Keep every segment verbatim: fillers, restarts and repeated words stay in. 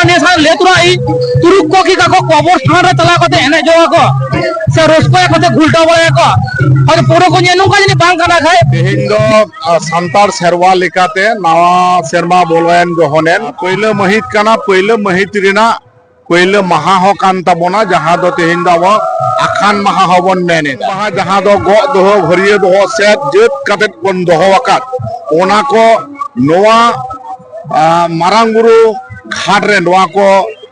ᱱᱮᱥᱟ ᱞᱮ ᱛᱩᱨᱟ ᱤᱧ ᱛᱩᱨᱩᱠ ᱠᱚ ᱠᱤ ᱠᱟᱠᱚ ᱠᱚᱵᱚᱨ ᱛᱷᱟᱱ ᱨᱮ ᱪᱟᱞᱟᱣ ᱠᱟᱛᱮ ᱮᱱᱮᱡ ᱡᱚᱝ ᱟᱠᱚ ᱥᱮ ᱨᱟᱹᱥᱠᱟᱹᱭᱟᱠᱚ ᱥᱮ ᱜᱷᱩᱞᱴᱟᱣ ᱵᱟᱲᱟᱭᱟᱠᱚ᱾ ᱦᱚᱭᱛᱚ ᱯᱟᱹᱣᱨᱟᱹ ᱠᱚ ᱧᱩᱭᱟ, ᱱᱚᱝᱠᱟ ᱡᱟᱹᱱᱤᱡ ᱵᱟᱝ ᱠᱟᱱᱟ ᱠᱷᱟᱡ᱾ ᱛᱮᱦᱮᱧ ᱫᱚ, ᱟ, ᱥᱟᱱᱛᱟᱲ ᱥᱮᱨᱣᱟ ᱞᱮᱠᱟᱛᱮ ᱱᱟᱣᱟ ᱥᱮᱨᱢᱟ ᱵᱚᱞᱚᱭᱮᱱ ᱡᱚᱦᱚᱱᱮᱱ ᱯᱟᱹᱭᱞᱟᱹ ᱢᱟᱹᱦᱤᱛ ᱠᱟᱱᱟ᱾ ᱯᱟᱹᱭᱞᱟᱹ ᱢᱟᱹᱦᱤᱛ ᱨᱮᱱᱟᱜ ᱯᱟᱹᱭᱞᱟᱹ ᱢᱟᱦᱟ ᱦᱚᱸ ᱠᱟᱱ ᱛᱟᱵᱚᱱᱟ, ᱡᱟᱦᱟᱸ ᱫᱚ ᱛᱮᱦᱮᱧ ᱫᱚ ᱟᱵᱚ ᱟᱠᱷᱟᱱ ᱢᱟᱦᱟ ᱦᱚᱸᱵᱚᱱ ᱢᱮᱱ ᱮᱫᱟ᱾ ᱢᱟᱦᱟ ᱡᱟᱦᱟᱸ ᱫᱚ ᱜᱚᱜ ᱫᱚᱦᱚ, ᱵᱷᱟᱹᱨᱭᱟᱹ ᱫᱚᱦᱚ ᱥᱮ ᱡᱟᱹᱛ ᱠᱟᱛᱮᱫ ᱵᱚᱱ ᱫᱚᱦᱚ ᱟᱠᱟᱫ, ᱚᱱᱟ ᱠᱚ ᱱᱚᱣᱟ, ᱟ, ᱢᱟᱨᱟᱝ ᱵᱩᱨᱩ ᱜᱷᱟᱴ ᱨᱮ ᱱᱚᱣᱟ ᱠᱚ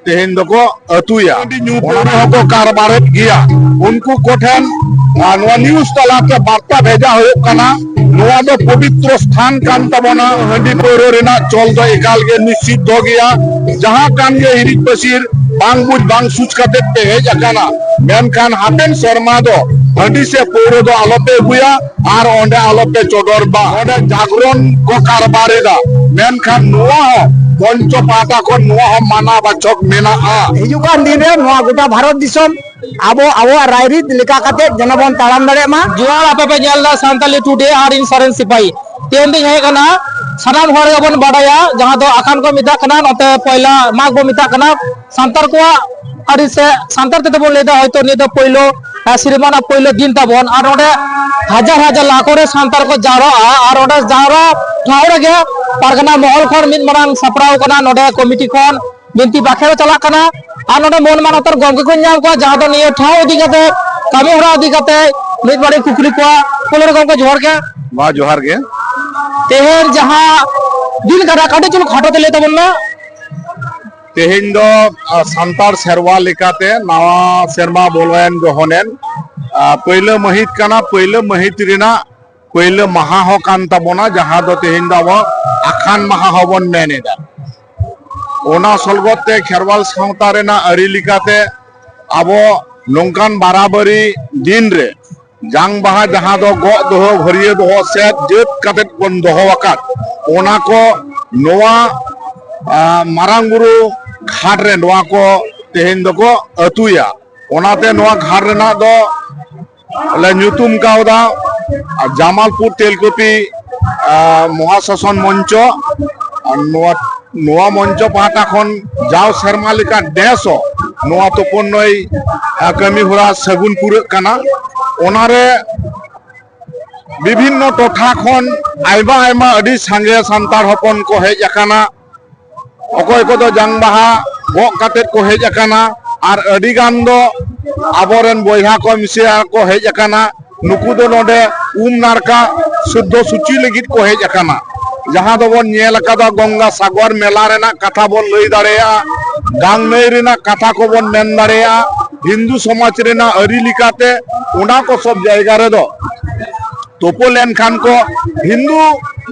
ᱛᱮᱦᱮᱧ ᱫᱚᱠᱚ ᱟᱹᱛᱩᱭᱟ᱾ ᱦᱟᱺᱰᱤ ᱧᱩ ᱯᱟᱹᱣᱨᱟᱹ ᱦᱚᱸᱠᱚ ᱠᱟᱨᱵᱟᱨᱮᱫ ᱜᱮᱭᱟ᱾ ᱩᱱᱠᱩ ᱠᱚᱴᱷᱮᱱ, ᱟ, ᱱᱚᱣᱟ ᱱᱤᱭᱩᱡᱽ ᱛᱟᱞᱟᱛᱮ ᱵᱟᱨᱛᱟ ᱵᱷᱮᱡᱟ ᱦᱩᱭᱩᱜ ᱠᱟᱱᱟ, ᱱᱚᱣᱟ ᱫᱚ ᱯᱚᱵᱤᱛᱨᱚ ᱥᱛᱷᱟᱱ ᱠᱟᱱ ᱛᱟᱵᱚᱱᱟ᱾ ᱦᱟᱺᱰᱤ ᱯᱟᱹᱣᱨᱟᱹ ᱨᱮᱱᱟᱜ ᱪᱚᱞ ᱫᱚ ᱮᱠᱟᱞ ᱜᱮ ᱱᱤᱥᱤᱫᱷᱚ ᱜᱮᱭᱟ᱾ ᱡᱟᱦᱟᱸ ᱠᱟᱱ ᱜᱮ ᱦᱤᱨᱤᱡ ᱯᱟᱹᱥᱤᱨ ᱵᱟᱝ ᱵᱩᱡᱽ ᱵᱟᱝ ᱥᱩᱡᱽ ᱠᱟᱛᱮᱫ ᱯᱮ ᱦᱮᱡ ᱟᱠᱟᱱᱟ, ᱢᱮᱱᱠᱷᱟᱱ ᱦᱟᱯᱮᱱ ᱥᱮᱨᱢᱟ ᱫᱚ ᱦᱟᱺᱰᱤ ᱥᱮ ᱯᱟᱹᱣᱨᱟᱹ ᱫᱚ ᱟᱞᱚᱯᱮ ᱟᱹᱜᱩᱭᱟ ᱟᱨ ᱚᱸᱰᱮ ᱟᱞᱚᱯᱮ ᱪᱚᱰᱚᱨ ᱢᱟ᱾ ᱚᱸᱰᱮ ᱡᱟᱜᱽᱨᱚᱱ ᱠᱚ ᱠᱟᱨᱵᱟᱨ ᱮᱫᱟ, ᱢᱮᱱᱠᱷᱟᱱ ᱱᱚᱣᱟ ᱦᱚᱸ ᱢᱚᱧᱪᱚ ᱯᱟᱦᱴᱟ ᱠᱷᱚᱱ ᱱᱚᱣᱟ ᱦᱚᱸ ᱢᱟᱱᱟ ᱵᱟᱪᱚᱠ ᱢᱮᱱᱟᱜᱼᱟ᱾ ᱦᱤᱡᱩᱜ ᱠᱟᱱ ᱫᱤᱱ ᱨᱮ ᱱᱚᱣᱟ ᱜᱚᱴᱟ ᱵᱷᱟᱨᱚᱛ ᱫᱤᱥᱚᱢ ᱟᱵᱚ ᱟᱵᱚᱣᱟᱜ ᱨᱟᱭᱨᱤᱛ ᱞᱮᱠᱟ ᱠᱟᱛᱮ ᱡᱮᱱᱚ ᱵᱚᱱ ᱛᱟᱲᱟᱢ ᱫᱟᱲᱮᱭᱟᱜ ᱢᱟ᱾ ᱡᱚᱦᱟᱨ, ᱟᱯᱮ ᱯᱮ ᱧᱮᱞ ᱮᱫᱟ ᱥᱟᱱᱛᱟᱞᱤ ᱴᱩᱰᱮ ᱟᱨ ᱤᱧ ᱥᱚᱨᱮᱱ ᱥᱤᱯᱟᱦᱤ᱾ ᱛᱮᱦᱮᱧ ᱫᱚᱧ ᱦᱮᱡ ᱟᱠᱟᱱᱟ, ᱥᱟᱱᱟᱢ ᱦᱚᱲ ᱜᱮᱵᱚᱱ ᱵᱟᱰᱟᱭᱟ, ᱡᱟᱦᱟᱸ ᱫᱚ ᱟᱠᱷᱟᱱ ᱠᱚ ᱢᱮᱛᱟᱜ ᱠᱟᱱᱟ, ᱱᱚᱛᱮ ᱯᱚᱭᱞᱟ ᱢᱟᱜᱽ ᱵᱚ ᱢᱮᱛᱟᱜ ᱠᱟᱱᱟ᱾ ᱥᱟᱱᱛᱟᱲ ᱠᱚᱣᱟᱜ ᱟᱹᱨᱤ ᱥᱮ ᱥᱟᱱᱛᱟᱲ ᱛᱮᱫᱚ ᱵᱚᱱ ᱞᱟᱹᱭ ᱮᱫᱟ, ᱦᱚᱭᱛᱳ ᱱᱤᱭᱟᱹ ᱫᱚ ᱯᱳᱭᱞᱳ, ᱟᱨ ᱥᱮᱨᱢᱟ ᱨᱮᱱᱟᱜ ᱯᱳᱭᱞᱳ ᱫᱤᱱ ᱛᱟᱵᱚᱱ, ᱟᱨ ᱱᱚᱰᱮ ᱦᱟᱡᱟᱨ ᱦᱟᱡᱟᱨ ᱞᱟᱠᱷᱚ ᱨᱮ ᱥᱟᱱᱛᱟᱲ ᱠᱚ ᱡᱟᱣᱨᱟᱜᱼᱟ, ᱟᱨ ᱚᱸᱰᱮ ᱡᱟᱣᱨᱟ ᱴᱷᱟᱶ ᱨᱮᱜᱮ ᱯᱟᱨᱜᱟᱱᱟ ᱢᱚᱦᱚᱞ ᱠᱷᱚᱱ ᱢᱤᱫ ᱢᱟᱨᱟᱝ ᱥᱟᱯᱲᱟᱣ ᱠᱟᱱᱟ, ᱱᱚᱰᱮ ᱠᱚᱢᱤᱴᱤ ᱠᱷᱚᱱ ᱵᱤᱱᱛᱤ ᱵᱟᱠᱷᱮᱲ ᱪᱟᱞᱟᱜ ᱠᱟᱱᱟ, ᱟᱨ ᱱᱚᱰᱮ ᱢᱟᱹᱱ ᱢᱟᱱᱚᱛᱟᱱ ᱜᱚᱢᱠᱮ ᱠᱚᱧ ᱧᱟᱢ ᱠᱚᱣᱟ, ᱡᱟᱦᱟᱸ ᱫᱚ ᱱᱤᱭᱟᱹ ᱴᱷᱟᱶ ᱤᱫᱤ ᱠᱟᱛᱮ, ᱠᱟᱹᱢᱤ ᱦᱚᱨᱟ ᱤᱫᱤ ᱠᱟᱛᱮ ᱢᱤᱫ ᱵᱟᱨ ᱠᱩᱠᱞᱤ ᱠᱚᱣᱟ᱾ ᱯᱳᱭᱞᱳ ᱨᱮ ᱜᱚᱢᱠᱮ ᱡᱚᱦᱟᱨ ᱜᱮ᱾ ᱢᱟ ᱡᱚᱦᱟᱨ ᱜᱮ᱾ ᱛᱮᱦᱮᱧ ᱡᱟᱦᱟᱸ ᱫᱤᱱ ᱠᱟᱱᱟ, ᱠᱟᱹᱴᱤᱡ ᱪᱩᱞᱩᱝ ᱠᱷᱟᱴᱚ ᱛᱮ ᱞᱟᱹᱭ ᱛᱟᱵᱚᱱ ᱢᱮ᱾ ᱛᱮᱦᱮᱧ ᱫᱚ, ᱟ, ᱥᱟᱱᱛᱟᱲ ᱥᱮᱨᱣᱟ ᱞᱮᱠᱟᱛᱮ ᱱᱟᱣᱟ ᱥᱮᱨᱢᱟ ᱵᱚᱞᱚᱭᱮᱱ ᱡᱚᱦᱚᱱᱮᱱ, ᱟ, ᱯᱟᱹᱭᱞᱟᱹ ᱢᱟᱹᱦᱤᱛ ᱠᱟᱱᱟ᱾ ᱯᱟᱹᱭᱞᱟᱹ ᱢᱟᱹᱦᱤᱛ ᱨᱮᱱᱟᱜ ᱯᱟᱹᱭᱞᱟᱹ ᱢᱟᱦᱟ ᱦᱚᱸ ᱠᱟᱱ ᱛᱟᱵᱚᱱᱟ, ᱡᱟᱦᱟᱸ ᱫᱚ ᱛᱮᱦᱮᱧ ᱫᱚ ᱟᱵᱚ ᱟᱠᱷᱟᱱ ᱢᱟᱦᱟ ᱦᱚᱸᱵᱚᱱ ᱢᱮᱱ ᱮᱫᱟ᱾ ᱚᱱᱟ ᱥᱚᱞᱜᱚᱛ ᱛᱮ ᱠᱷᱮᱨᱣᱟᱞ ᱥᱟᱶᱛᱟ ᱨᱮᱱᱟᱜ ᱟᱹᱨᱤ ᱞᱮᱠᱟᱛᱮ ᱟᱵᱚ ᱱᱚᱝᱠᱟᱱ ᱵᱟᱨᱟᱵᱟᱹᱨᱤ ᱫᱤᱱ ᱨᱮ ᱡᱟᱝ ᱵᱟᱦᱟ, ᱡᱟᱦᱟᱸ ᱫᱚ ᱜᱚᱜ ᱫᱚᱦᱚ, ᱵᱷᱟᱹᱨᱭᱟᱹ ᱫᱚᱦᱚ ᱥᱮ ᱡᱟᱹᱛ ᱠᱟᱛᱮᱫ ᱵᱚᱱ ᱫᱚᱦᱚ ᱟᱠᱟᱫ, ᱚᱱᱟ ᱠᱚ ᱱᱚᱣᱟ, ᱟ, ᱢᱟᱨᱟᱝ ᱵᱩᱨᱩ ᱜᱷᱟᱴ ᱨᱮ ᱱᱚᱣᱟ ᱠᱚ ᱛᱮᱦᱮᱧ ᱫᱚᱠᱚ ᱟᱹᱛᱩᱭᱟ᱾ ᱚᱱᱟᱛᱮ ᱱᱚᱣᱟ ᱜᱷᱟᱴ ᱨᱮᱱᱟᱜ ᱫᱚ ᱞᱮ ᱧᱩᱛᱩᱢ ᱠᱟᱣᱫᱟ ᱡᱟᱢᱟᱞᱯᱩᱨ ᱛᱮᱞᱠᱩᱯᱤ, ᱟ, ᱢᱚᱦᱟᱥᱟᱥᱚᱱ ᱢᱚᱧᱪᱚ᱾ ᱟᱨ ᱱᱚᱣᱟ ᱱᱚᱣᱟ ᱢᱚᱧᱪᱚ ᱯᱟᱦᱴᱟ ᱠᱷᱚᱱ ᱡᱟᱣ ᱥᱮᱨᱢᱟ ᱞᱮᱠᱟ ᱱᱮᱥ ᱦᱚᱸ ᱱᱚᱣᱟ ᱛᱩᱯᱩᱱ ᱱᱟᱹᱭ, ᱟ, ᱠᱟᱹᱢᱤ ᱦᱚᱨᱟ ᱥᱟᱹᱜᱩᱱ ᱯᱩᱨᱟᱹᱜ ᱠᱟᱱᱟ᱾ ᱚᱱᱟᱨᱮ ᱵᱤᱵᱷᱤᱱᱱᱚ ᱴᱚᱴᱷᱟ ᱠᱷᱚᱱ ᱟᱭᱢᱟ ᱟᱭᱢᱟ ᱟᱹᱰᱤ ᱥᱟᱸᱜᱮ ᱥᱟᱱᱛᱟᱲ ᱦᱚᱯᱚᱱ ᱠᱚ ᱦᱮᱡ ᱟᱠᱟᱱᱟ᱾ ᱚᱠᱚᱭ ᱠᱚᱫᱚ ᱡᱟᱝ ᱵᱟᱦᱟ ᱜᱚᱜ ᱠᱟᱛᱮᱫ ᱠᱚ ᱦᱮᱡ ᱟᱠᱟᱱᱟ, ᱟᱨ ᱟᱹᱰᱤ ᱜᱟᱱ ᱫᱚ ᱟᱵᱚᱨᱮᱱ ᱵᱚᱭᱦᱟ ᱠᱚ ᱢᱤᱥᱮᱨᱟ ᱠᱚ ᱦᱮᱡ ᱟᱠᱟᱱᱟ᱾ ᱱᱩᱠᱩ ᱫᱚ ᱱᱚᱰᱮ ᱩᱢ ᱱᱟᱲᱠᱟ ᱥᱩᱫᱽᱫᱷᱚ ᱥᱩᱪᱤ ᱞᱟᱹᱜᱤᱫ ᱠᱚ ᱦᱮᱡ ᱟᱠᱟᱱᱟ᱾ ᱡᱟᱦᱟᱸ ᱫᱚᱵᱚᱱ ᱧᱮᱞ ᱟᱠᱟᱫᱟ ᱜᱚᱝᱜᱟ ᱥᱟᱜᱚᱨ ᱢᱮᱞᱟ ᱨᱮᱱᱟᱜ ᱠᱟᱛᱷᱟ ᱵᱚᱱ ᱞᱟᱹᱭ ᱫᱟᱲᱮᱭᱟᱜᱼᱟ, ᱜᱟᱝ ᱱᱟᱹᱭ ᱨᱮᱱᱟᱜ ᱠᱟᱛᱷᱟ ᱠᱚᱵᱚᱱ ᱢᱮᱱ ᱫᱟᱲᱮᱭᱟᱜᱼᱟ᱾ ᱦᱤᱱᱫᱩ ᱥᱚᱢᱟᱡᱽ ᱨᱮᱱᱟᱜ ᱟᱹᱨᱤ ᱞᱮᱠᱟᱛᱮ ᱚᱱᱟ ᱠᱚ ᱥᱚᱵ ᱡᱟᱭᱜᱟ ᱨᱮᱫᱚ ᱛᱩᱯᱩ ᱞᱮᱱᱠᱷᱟᱱ ᱠᱚ, ᱦᱤᱱᱫᱩ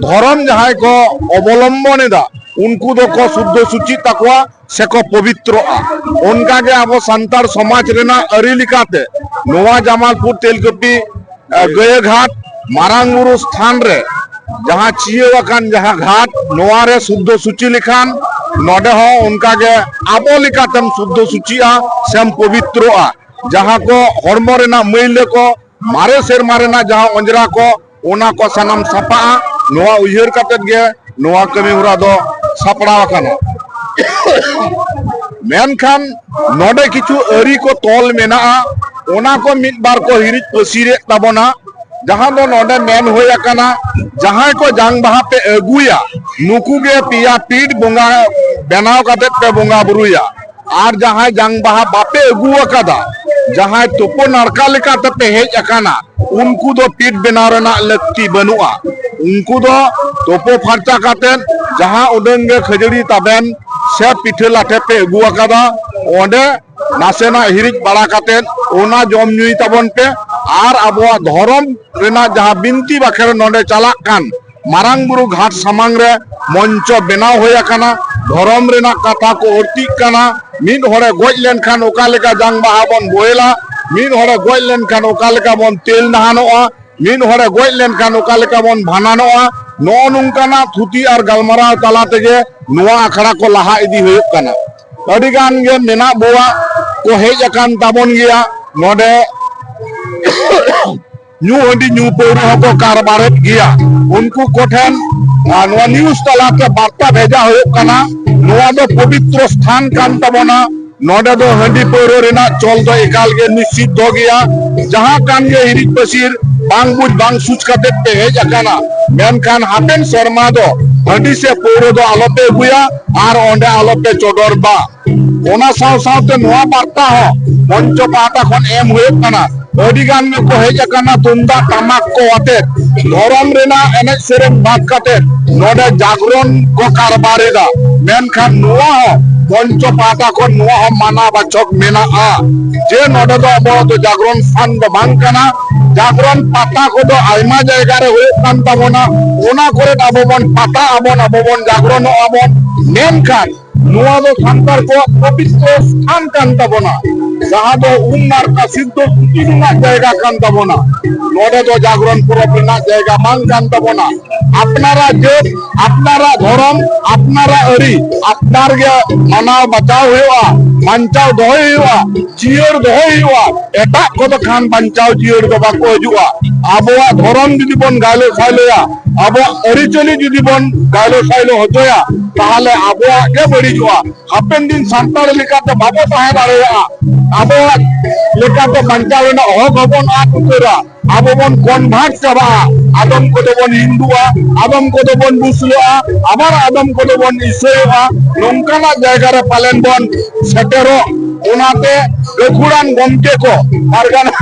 ᱫᱷᱚᱨᱚᱢ ᱡᱟᱦᱟᱸᱭ ᱠᱚ ᱚᱵᱚᱞᱚᱢᱵᱚᱱ ᱮᱫᱟ, ᱩᱱᱠᱩ ᱫᱚᱠᱚ ᱥᱩᱫᱽᱫᱷᱚ ᱥᱩᱪᱤᱜ ᱛᱟᱠᱚᱣᱟ ᱥᱮᱠᱚ ᱯᱚᱵᱤᱛᱨᱚᱜᱼᱟ᱾ ᱚᱱᱠᱟᱜᱮ ᱟᱵᱚ ᱥᱟᱱᱛᱟᱲ ᱥᱚᱢᱟᱡᱽ ᱨᱮᱱᱟᱜ ᱟᱹᱨᱤ ᱞᱮᱠᱟᱛᱮ ᱱᱚᱣᱟ ᱡᱟᱢᱟᱞᱯᱩᱨ ᱛᱮᱞᱠᱟᱹᱯᱤ, ᱮ, ᱜᱟᱹᱭᱟᱹ ᱜᱷᱟᱴ ᱢᱟᱨᱟᱝ ᱵᱩᱨᱩ ᱥᱛᱷᱟᱱ ᱨᱮ ᱡᱟᱦᱟᱸ ᱪᱤᱭᱟᱹᱣ ᱟᱠᱟᱱ ᱡᱟᱦᱟᱸ ᱜᱷᱟᱴ, ᱱᱚᱣᱟ ᱨᱮ ᱥᱩᱫᱽᱫᱷᱚ ᱥᱩᱪᱤ ᱞᱮᱠᱷᱟᱱ ᱱᱚᱰᱮ ᱦᱚᱸ ᱚᱱᱠᱟᱜᱮ ᱟᱵᱚ ᱞᱮᱠᱟᱛᱮᱢ ᱥᱩᱫᱽᱫᱷᱚ ᱥᱩᱪᱤᱜᱼᱟ ᱥᱮᱢ ᱯᱚᱵᱤᱛᱨᱚᱜᱼᱟ᱾ ᱡᱟᱦᱟᱸ ᱠᱚ ᱦᱚᱲᱢᱚ ᱨᱮᱱᱟᱜ ᱢᱟᱹᱭᱞᱟᱹ ᱠᱚ, ᱢᱟᱨᱮ ᱥᱮᱨᱢᱟ ᱨᱮᱱᱟᱜ ᱡᱟᱦᱟᱸ ᱚᱸᱡᱽᱨᱟ ᱠᱚ, ᱚᱱᱟ ᱠᱚ ᱥᱟᱱᱟᱢ ᱥᱟᱯᱷᱟᱜᱼᱟ᱾ ᱱᱚᱣᱟ ᱩᱭᱦᱟᱹᱨ ᱠᱟᱛᱮᱫ ᱜᱮ ᱱᱚᱣᱟ ᱠᱟᱹᱢᱤ ᱦᱚᱨᱟ ᱫᱚ ᱥᱟᱯᱲᱟᱣ ᱟᱠᱟᱱᱟ᱾ ᱢᱮᱱᱠᱷᱟᱱ ᱱᱚᱰᱮ ᱠᱤᱪᱷᱩ ᱟᱹᱨᱤ ᱠᱚ ᱛᱚᱞ ᱢᱮᱱᱟᱜᱼᱟ, ᱚᱱᱟ ᱠᱚ ᱢᱤᱫ ᱵᱟᱨ ᱠᱚ ᱦᱤᱨᱤᱡ ᱯᱟᱹᱥᱤᱨᱮᱫ ᱛᱟᱵᱚᱱᱟ᱾ ᱡᱟᱦᱟᱸ ᱫᱚ ᱱᱚᱰᱮ ᱢᱮᱱ ᱦᱩᱭ ᱟᱠᱟᱱᱟ, ᱡᱟᱦᱟᱸᱭ ᱠᱚ ᱡᱟᱝ ᱵᱟᱦᱟ ᱯᱮ ᱟᱹᱜᱩᱭᱟ, ᱱᱩᱠᱩ ᱜᱮ ᱯᱮᱭᱟ ᱯᱤᱴ ᱵᱚᱸᱜᱟ ᱵᱮᱱᱟᱣ ᱠᱟᱛᱮᱫ ᱯᱮ ᱵᱚᱸᱜᱟ ᱵᱩᱨᱩᱭᱟ᱾ ᱟᱨ ᱡᱟᱦᱟᱸᱭ ᱡᱟᱝ ᱵᱟᱦᱟ ᱵᱟᱯᱮ ᱟᱹᱜᱩ ᱟᱠᱟᱫᱟ, ᱡᱟᱦᱟᱸᱭ ᱛᱩᱯᱩ ᱱᱟᱲᱠᱟ ᱞᱮᱠᱟ ᱛᱮᱯᱮ ᱦᱮᱡ ᱟᱠᱟᱱᱟ, ᱩᱱᱠᱩ ᱫᱚ ᱯᱤᱴ ᱵᱮᱱᱟᱣ ᱨᱮᱱᱟᱜ ᱞᱟᱹᱠᱛᱤ ᱵᱟᱹᱱᱩᱜᱼᱟ᱾ ᱩᱱᱠᱩ ᱫᱚ ᱛᱩᱯᱩ ᱯᱷᱟᱨᱪᱟ ᱠᱟᱛᱮᱫ ᱡᱟᱦᱟᱸ ᱩᱰᱟᱹᱝ ᱜᱮ ᱠᱷᱟᱹᱡᱟᱹᱲᱤ ᱛᱟᱵᱮᱱ ᱥᱮ ᱯᱤᱴᱷᱟᱹ ᱞᱟᱴᱷᱮ ᱯᱮ ᱟᱹᱜᱩ ᱟᱠᱟᱫᱟ, ᱚᱸᱰᱮ ᱱᱟᱥᱮᱱᱟᱜ ᱦᱤᱨᱤᱡ ᱵᱟᱲᱟ ᱠᱟᱛᱮᱫ ᱚᱱᱟ ᱡᱚᱢ ᱧᱩᱭ ᱛᱟᱵᱚᱱ ᱯᱮ᱾ ᱟᱨ ᱟᱵᱚᱣᱟᱜ ᱫᱷᱚᱨᱚᱢ ᱨᱮᱱᱟᱜ ᱡᱟᱦᱟᱸ ᱵᱤᱱᱛᱤ ᱵᱟᱠᱷᱮᱬ ᱱᱚᱰᱮ ᱪᱟᱞᱟᱜ ᱠᱟᱱ, ᱢᱟᱨᱟᱝ ᱵᱩᱨᱩ ᱜᱷᱟᱴ ᱥᱟᱢᱟᱝ ᱨᱮ ᱢᱚᱧᱪᱚ ᱵᱮᱱᱟᱣ ᱦᱩᱭ ᱟᱠᱟᱱᱟ᱾ ᱫᱷᱚᱨᱚᱢ ᱨᱮᱱᱟᱜ ᱠᱟᱛᱷᱟ ᱠᱚ ᱟᱹᱲᱛᱤᱜ ᱠᱟᱱᱟ᱾ ᱢᱤᱫ ᱦᱚᱲᱮ ᱜᱚᱡ ᱞᱮᱱᱠᱷᱟᱱ ᱚᱠᱟ ᱞᱮᱠᱟ ᱡᱟᱝ ᱵᱟᱦᱟ ᱵᱚᱱ ᱵᱚᱦᱮᱞᱟ, ᱢᱤᱫ ᱦᱚᱲᱮ ᱜᱚᱡ ᱞᱮᱱᱠᱷᱟᱱ ᱚᱠᱟ ᱞᱮᱠᱟ ᱵᱚᱱ ᱛᱮᱞ ᱱᱟᱦᱟᱱᱚᱜᱼᱟ, ᱢᱤᱫ ᱦᱚᱲᱮ ᱜᱚᱡ ᱞᱮᱱᱠᱷᱟᱱ ᱚᱠᱟ ᱞᱮᱠᱟ ᱵᱚᱱ ᱵᱷᱟᱸᱰᱟᱱᱚᱜᱼᱟ, ᱱᱚᱜᱼᱚ ᱱᱚᱝᱠᱟᱱᱟᱜ ᱛᱷᱩᱛᱤ ᱟᱨ ᱜᱟᱞᱢᱟᱨᱟᱣ ᱛᱟᱞᱟ ᱛᱮᱜᱮ ᱱᱚᱣᱟ ᱟᱠᱷᱲᱟ ᱠᱚ ᱞᱟᱦᱟ ᱤᱫᱤ ᱦᱩᱭᱩᱜ ᱠᱟᱱᱟ᱾ ᱟᱹᱰᱤ ᱜᱟᱱ ᱜᱮ ᱢᱮᱱᱟᱜ ᱵᱚᱣᱟ ᱠᱚ ᱦᱮᱡ ᱟᱠᱟᱱ ᱛᱟᱵᱚᱱ ᱜᱮᱭᱟ ᱱᱚᱰᱮ᱾ ᱧᱩ ᱦᱟᱺᱰᱤ ᱧᱩ ᱯᱟᱹᱣᱨᱟᱹ ᱦᱚᱸᱠᱚ ᱠᱟᱨᱵᱟᱨᱮᱫ ᱜᱮᱭᱟ᱾ ᱩᱱᱠᱩ ᱠᱚᱴᱷᱮᱱ ᱟᱨ ᱱᱚᱣᱟ ᱱᱤᱭᱩᱡᱽ ᱛᱟᱞᱟᱛᱮ ᱵᱟᱨᱛᱟ ᱵᱷᱮᱡᱟ ᱦᱩᱭᱩᱜ ᱠᱟᱱᱟ, ᱱᱚᱣᱟ ᱫᱚ ᱯᱚᱵᱤᱛᱨᱚ ᱥᱛᱷᱟᱱ ᱠᱟᱱ ᱛᱟᱵᱚᱱᱟ᱾ ᱱᱚᱰᱮ ᱫᱚ ᱦᱟᱺᱰᱤ ᱯᱟᱹᱣᱨᱟᱹ ᱨᱮᱱᱟᱜ ᱪᱚᱞ ᱫᱚ ᱮᱠᱟᱞ ᱜᱮ ᱱᱤᱥᱤᱫᱽᱫᱷᱚ ᱜᱮᱭᱟ᱾ ᱡᱟᱦᱟᱸ ᱠᱟᱱ ᱜᱮ ᱦᱤᱨᱤᱡ ᱯᱟᱹᱥᱤᱨ ᱵᱟᱝ ᱵᱩᱡᱽ ᱵᱟᱝ ᱥᱩᱡᱽ ᱠᱟᱛᱮ ᱯᱮ ᱦᱮᱡ ᱟᱠᱟᱱᱟ, ᱢᱮᱱᱠᱷᱟᱱ ᱦᱟᱯᱮᱱ ᱥᱮᱨᱢᱟ ᱫᱚ ᱦᱟᱺᱰᱤ ᱥᱮ ᱯᱟᱹᱣᱨᱟᱹ ᱫᱚ ᱟᱞᱚᱯᱮ ᱟᱹᱜᱩᱭᱟ ᱟᱨ ᱚᱸᱰᱮ ᱟᱞᱚᱯᱮ ᱪᱚᱰᱚᱨ ᱢᱟ᱾ ᱚᱱᱟ ᱥᱟᱶ ᱥᱟᱶᱛᱮ ᱱᱚᱣᱟ ᱵᱟᱨᱛᱟ ᱦᱚᱸ ᱢᱚᱧᱪᱚ ᱯᱟᱦᱴᱟ ᱠᱷᱚᱱ ᱮᱢ ᱦᱩᱭᱩᱜ ᱠᱟᱱᱟ᱾ ᱟᱹᱰᱤ ᱜᱟᱱ ᱜᱮᱠᱚ ᱦᱮᱡ ᱟᱠᱟᱱᱟ ᱛᱩᱢᱫᱟᱜ ᱴᱟᱢᱟᱠ ᱠᱚ ᱟᱛᱮ, ᱫᱷᱚᱨᱚᱢ ᱨᱮᱱᱟᱜ ᱮᱱᱮᱡ ᱥᱮᱨᱮᱧ ᱵᱟᱫ ᱠᱟᱛᱮ ᱱᱚᱰᱮ ᱡᱟᱜᱽᱨᱚᱱ ᱠᱚ ᱠᱟᱨᱵᱟᱨ ᱮᱫᱟ᱾ ᱢᱮᱱᱠᱷᱟᱱ ᱱᱚᱣᱟ ᱦᱚᱸ ᱢᱚᱧᱪᱚ ᱯᱟᱦᱴᱟ ᱠᱷᱚᱱ ᱱᱚᱣᱟ ᱦᱚᱸ ᱢᱟᱱᱟ ᱵᱟᱪᱚᱠ ᱢᱮᱱᱟᱜᱼᱟ ᱡᱮ ᱱᱚᱰᱮ ᱫᱚ ᱟᱵᱚ ᱫᱚ ᱡᱟᱜᱽᱨᱚᱱ ᱥᱛᱷᱟᱱ ᱫᱚ ᱵᱟᱝ ᱠᱟᱱᱟ᱾ ᱡᱟᱜᱽᱨᱚᱱ ᱯᱟᱛᱟ ᱠᱚᱫᱚ ᱟᱭᱢᱟ ᱡᱟᱭᱜᱟ ᱨᱮ ᱦᱩᱭᱩᱜ ᱠᱟᱱ ᱛᱟᱵᱚᱱᱟ, ᱚᱱᱟ ᱠᱚᱨᱮ ᱟᱵᱚ ᱵᱚᱱ ᱯᱟᱛᱟ ᱟᱵᱚᱱ, ᱟᱵᱚ ᱵᱚᱱ ᱡᱟᱜᱽᱨᱚᱱᱚᱜ ᱟᱵᱚᱱ, ᱢᱮᱱᱠᱷᱟᱱ ᱱᱚᱣᱟ ᱫᱚ ᱥᱟᱱᱛᱟᱲ ᱠᱚᱣᱟᱜ ᱯᱚᱵᱤᱛᱨᱚ ᱥᱛᱷᱟᱱ ᱠᱟᱱ ᱛᱟᱵᱚᱱᱟ, ᱡᱟᱦᱟᱸ ᱫᱚ ᱩᱢ ᱱᱟᱲᱠᱟ ᱥᱤᱫᱽᱫᱷᱚ ᱥᱩᱪᱤ ᱨᱮᱱᱟᱜ ᱡᱟᱭᱜᱟ ᱠᱟᱱ ᱛᱟᱵᱚᱱᱟ᱾ ᱱᱚᱰᱮ ᱫᱚ ᱡᱟᱜᱽᱨᱚᱱ ᱯᱚᱨᱚᱵᱽ ᱨᱮᱱᱟᱜ ᱡᱟᱭᱜᱟ ᱵᱟᱝ ᱠᱟᱱ ᱛᱟᱵᱚᱱᱟ᱾ ᱟᱯᱱᱟᱨᱟᱜ ᱡᱟᱹᱛ, ᱟᱯᱱᱟᱨᱟᱜ ᱫᱷᱚᱨᱚᱢ, ᱟᱯᱱᱟᱨᱟᱜ ᱟᱹᱨᱤ ᱟᱯᱱᱟᱨ ᱜᱮ ᱢᱟᱱᱟᱣ ᱵᱟᱪᱟᱣ ᱦᱩᱭᱩᱜᱼᱟ, ᱵᱟᱧᱪᱟᱣ ᱫᱚᱦᱚᱭ ᱦᱩᱭᱩᱜᱼᱟ, ᱡᱤᱭᱟᱹᱲ ᱫᱚᱦᱚᱭ ᱦᱩᱭᱩᱜᱼᱟ᱾ ᱮᱴᱟᱜ ᱠᱚᱫᱚ ᱠᱷᱟᱱ ᱵᱟᱧᱪᱟᱣ ᱡᱤᱭᱟᱹᱲ ᱫᱚ ᱵᱟᱠᱚ ᱦᱤᱡᱩᱜᱼᱟ᱾ ᱟᱵᱚᱣᱟᱜ ᱫᱷᱚᱨᱚᱢ ᱡᱩᱫᱤ ᱵᱚᱱ ᱜᱟᱭᱞᱚ ᱥᱟᱭᱞᱚᱭᱟ, ᱟᱵᱚᱣᱟᱜ ᱟᱹᱨᱤᱪᱟᱹᱞᱤ ᱡᱩᱫᱤ ᱵᱚᱱ ᱜᱟᱭᱞᱚ ᱥᱟᱭᱞᱚ ᱦᱚᱪᱚᱭᱟ, ᱛᱟᱦᱚᱞᱮ ᱟᱵᱚᱣᱟᱜ ᱜᱮ ᱵᱟᱹᱲᱤᱡᱚᱜᱼᱟ᱾ ᱦᱟᱯᱮᱱ ᱫᱤᱱ ᱥᱟᱱᱛᱟᱲ ᱞᱮᱠᱟᱛᱮ ᱵᱟᱵᱚ ᱛᱟᱦᱮᱸ ᱫᱟᱲᱮᱭᱟᱜᱼᱟ᱾ ᱟᱵᱚᱣᱟᱜ ᱞᱮᱠᱟᱛᱮ ᱵᱟᱧᱪᱟᱣ ᱨᱮᱱᱟᱜ ᱦᱚᱠ ᱦᱚᱸᱵᱚᱱ ᱟᱫ ᱩᱛᱟᱹᱨᱟ᱾ ᱟᱵᱚ ᱵᱚᱱ ᱠᱚᱱᱵᱷᱟᱨᱴ ᱪᱟᱵᱟᱜᱼᱟ᱾ ᱟᱫᱚᱢ ᱠᱚᱫᱚ ᱵᱚᱱ ᱦᱤᱱᱫᱩᱜᱼᱟ, ᱟᱫᱚᱢ ᱠᱚᱫᱚ ᱵᱚᱱ ᱢᱩᱥᱞᱟᱹᱜᱼᱟ, ᱟᱵᱟᱨ ᱟᱫᱚᱢ ᱠᱚᱫᱚ ᱵᱚᱱ ᱤᱥᱟᱹᱭᱚᱜᱼᱟ᱾ ᱱᱚᱝᱠᱟᱱᱟᱜ ᱡᱟᱭᱜᱟ ᱨᱮ ᱯᱟᱞᱮᱱ ᱵᱚᱱ ᱥᱮᱴᱮᱨᱚᱜ᱾ ᱚᱱᱟᱛᱮ ᱜᱟᱹᱠᱷᱩᱲᱟᱱ ᱜᱚᱢᱠᱮ ᱠᱚ, ᱯᱟᱨᱜᱟᱱᱟ,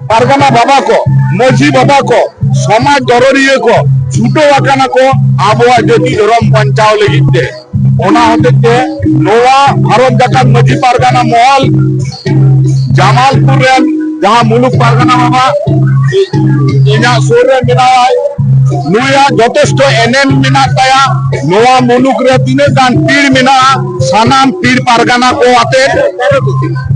ᱯᱟᱨᱜᱟᱱᱟ ᱵᱟᱵᱟ ᱠᱚ, ᱢᱟᱹᱡᱷᱤ ᱵᱟᱵᱟ ᱠᱚ, ᱥᱚᱢᱟᱡᱽ ᱫᱚᱨᱚᱨᱤᱭᱟᱹ ᱠᱚ ᱪᱷᱩᱴᱟᱹᱣ ᱟᱠᱟᱱᱟ ᱠᱚ ᱟᱵᱚᱣᱟᱜ ᱡᱟᱹᱛᱤ ᱫᱷᱚᱨᱚᱢ ᱵᱟᱧᱪᱟᱣ ᱞᱟᱹᱜᱤᱫ ᱛᱮ᱾ ᱚᱱᱟ ᱦᱚᱛᱮᱡ ᱛᱮ ᱱᱚᱣᱟ ᱵᱷᱟᱨᱚᱛ ᱡᱟᱠᱟᱛ ᱢᱟᱹᱡᱷᱤ ᱯᱟᱨᱜᱟᱱᱟ ᱢᱚᱦᱚᱞ, ᱡᱟᱢᱟᱞᱯᱩᱨ ᱨᱮᱱ ᱡᱟᱦᱟᱸ ᱢᱩᱞᱩᱠ ᱯᱟᱨᱜᱟᱱᱟ ᱵᱟᱵᱟ ᱤᱧᱟᱜ ᱥᱩᱨ ᱨᱮ ᱢᱮᱱᱟᱭᱟ, ᱱᱩᱭᱟᱜ ᱡᱚᱛᱷᱮᱥᱴᱚ ᱮᱱᱮᱢ ᱢᱮᱱᱟᱜ ᱛᱟᱭᱟ᱾ ᱱᱚᱣᱟ ᱢᱩᱞᱩᱠ ᱨᱮ ᱛᱤᱱᱟᱹᱜ ᱜᱟᱱ ᱯᱤᱲ ᱢᱮᱱᱟᱜᱼᱟ, ᱥᱟᱱᱟᱢ ᱯᱤᱲ ᱯᱟᱨᱜᱟᱱᱟ ᱠᱚ ᱟᱛᱮ,